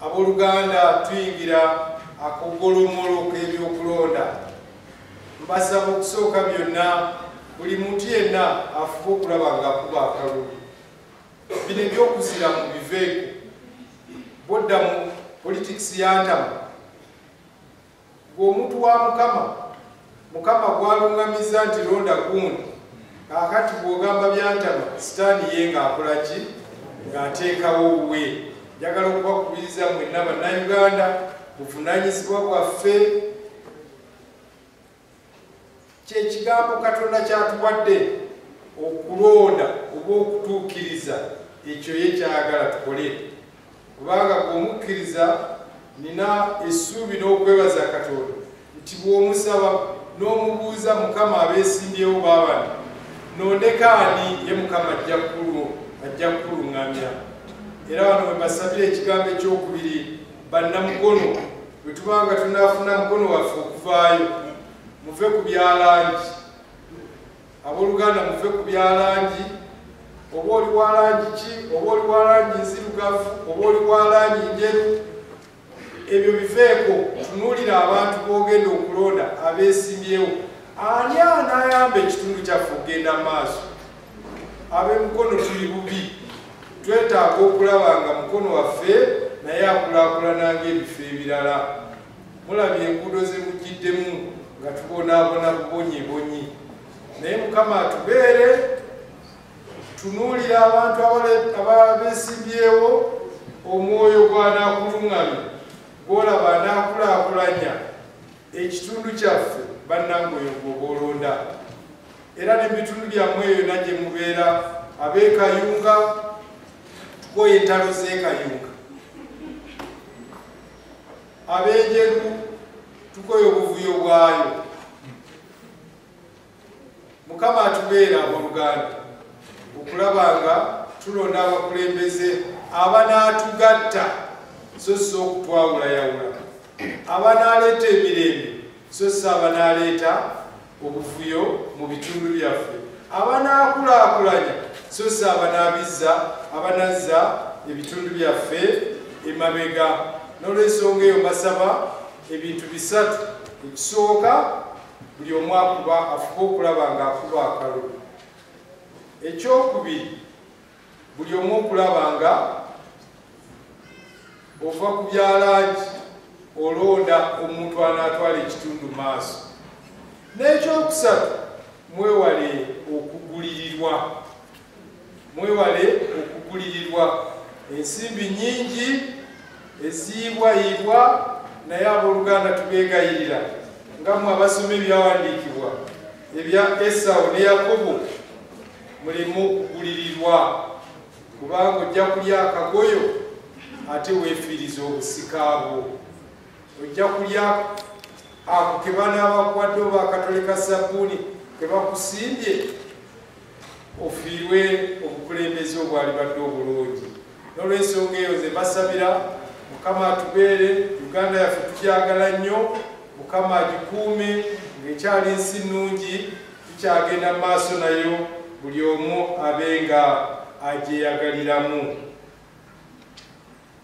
Abooluganda, tuyingira akogolomolo k'ebyokulonda. Mbasaba okusooka byonna buli muntu yenna afuba okulaba ng'akuba akalulu. Bino ebyokuzira mu biveeko, bw'odda mu politics yantama, gw'omuntu wa Mukama, Mukama gw'alungamiza nti londa gundi, kaakati bw'ogamba byantama, Sitaani ye ng'akola ki? Ng'ateekawo wuwe. Njagala okubakubiriza mwenna Bannayuganda, buvunaanyizibwa bwaffe, kyekigambo Katonda kyatuwadde okulonda oba okutuukiriza ekyo ye kyayagala tukole. Kubanga bw'omukkiriza, nina essuubi n'okwebaza Katonda nti bw'omusaba n'omubuuza Mukama abeesimbyewo baabano, nondeka ani, ye Mukama ajja kukuluŋŋamya. Era wano we mbasabira ekigambo ekyokubiri, bannamukono, bwe tubanga tunaafuna mukono waffe okuvaayo, muve ku byalangi. Abooluganda, muve ku byalangi. Oba oli wa langi ki, oba oli wa langi nzirugavu, oba oli wa langi njeru, ebyo biveeko. Tunuulira abantu b'ogenda okulonda abeesimbyewo, ani anaayamba ekitundu kyaffe okugenda mu maaso. Ab'emukono tuli bubi, twetaaga okulaba nga mukono waffe naye akulaakulana ng'ebifo ebirala. Mulabye enguudo ze mugiddemu nga tubonaabona bubonyebonyi, naye Mukama atubeere. Tunuulira abantu abeesimbyewo, omwoyo gw'anaakulungamya, gw'olaba anaakulaakulanya ekitundu kyaffe, bannange oyo gw'oba olonda. Era n'ebitundu byammwe eyo yonna gye mubeera, ab'e Kayunga, tukoye entalo z'e Kayunga, ab'Enjeru tukoye obuvuyo bwayo. Mukama atubeera abooluganda okulaba nga tulonda abakulembeze abanaatugatta so si okutwawulayawula, abanaaleeta emirembe so si abanaaleeta obuvuyo mu bitundu byaffe, abanaakulaakulanya so si abanazza ebitundu byaffe emabega. N'olwensonga eyo mbasaba ebintu bisatu. Ekisooka, buli omu afuba okulaba ng'akuba akalulu. Ekyokubiri, buli omu okulaba nga ova ku byalangi olonda omuntu anaatwala ekitundu maaso. N'ekyokusatu, mwewale okugulirirwa. Mwewale okugulirirwa. Ensimbi nnyingi eziyiibwayiibwa, naye abooluganda tubeegayirira nga mmwe abasoma ebyawandiikibwa ebya Esawu ne Yakobo, muleme okugulirirwa, kubanga ojja kulya akagoyo ate weefiiriza obusika bwo. Ojja kulya ako ke banaabakuwadde oba akatole ka sabbuuni ke bakusimbye, ofiirwe obukulembeze obwalibadde obulungi. N'olwensonga eyo nze mbasabira Mukama atubeere. Uganda yaffe tugyagala nnyo, Mukama agikuume ng'ekyali nsi nnungi, tukyagenda mu maaso nayo, buli omu abe nga agyeyagaliramu.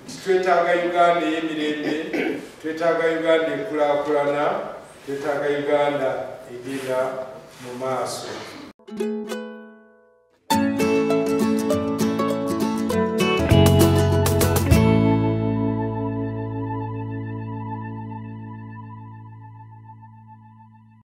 Nti twetaaga Uganda ey'emirembe, twetaaga Uganda ekulaakulana, twetaaga Uganda egenda mu maaso.